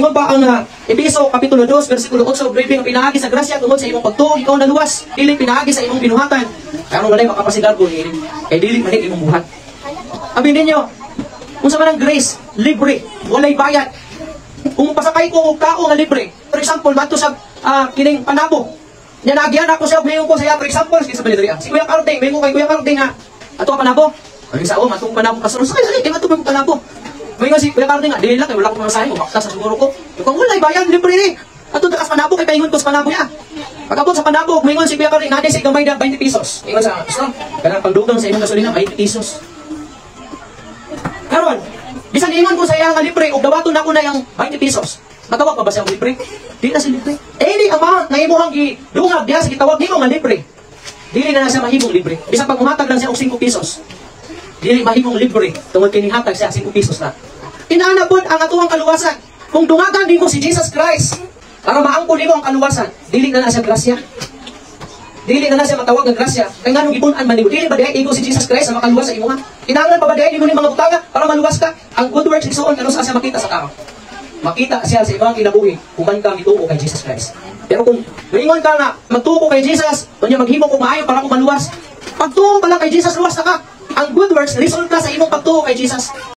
Ingon pa ang Epeso kapitulo 2 versikulo 8 ug 9 nga pinaagi sa grasya tungod sa imong pagtuo ikaw naluwas, dili pinaagi sa imong binuhatan. Karon walay makapasigarbo niini kay dili man ni imong buhat. Abi ninyo, unsa man ang grace? Libre, walay bayad. Kung pasakay ko og tao nga libre, for example, madto sa kining Panabo. Nya naagyan ako siya, mayon ko siya, for example, sa diri, si Kuya Carding, mayon ko kay Kuya Carding nga, ato ka Panabo. Ay sa o, matong Panabo ka sakay, sakay, kay matong Panabo. Mayon si Kuya Carding nga, dili lang kay wala ko pamasahe, umakta sa siguro ko. Kung walay bayad, libre ni. Ato ta kas Panabo kay paingon ko sa Panabo niya. Pag-abot sa Panabo, mayon si Kuya Carding, naa sa gamay na 20 pesos. Ingon sa, basta, kanang pagdugang sa imong gasolina, 20 pesos. Karon, bisan ingon ko sa iya nga libre ug dawaton nako na yung 20 pesos. Matawag pa ba siya og libre? Di na siya libre. Any amount na imuhang gidungag diha sa gitawag nimo nga libre, dili na na siya mahimong libre. Bisan pag muhatag lang siya og 5 pesos, dili mahimong libre tungod kay nihatag siya 5 pesos na. Inaana pod ang atuang kaluwasan. Kung dungagan nimo si Jesus Christ para maangkon nimo ang kaluwasan, dili na na siya grasya. Dili na na siya matawag nga grasya. Kay nganong gibun-an man nimo? Dili ba diay igo si Jesus Christ sa makaluwas sa imuha? Kinahanglan pa ba diay nimo ni mga butanga para maluwas ka? Ang good works, igsuon, kanus-a siya makita sa tao? Makita siya sa imong kinabuhi human ka mituo kay Jesus Christ. Pero kung moingon ka nga magtuo ko kay Jesus, unya maghimo ko maayo para ko maluwas. Pagtuo pa lang kay Jesus, luwas na ka. Ang good works resulta sa imong pagtuo kay Jesus.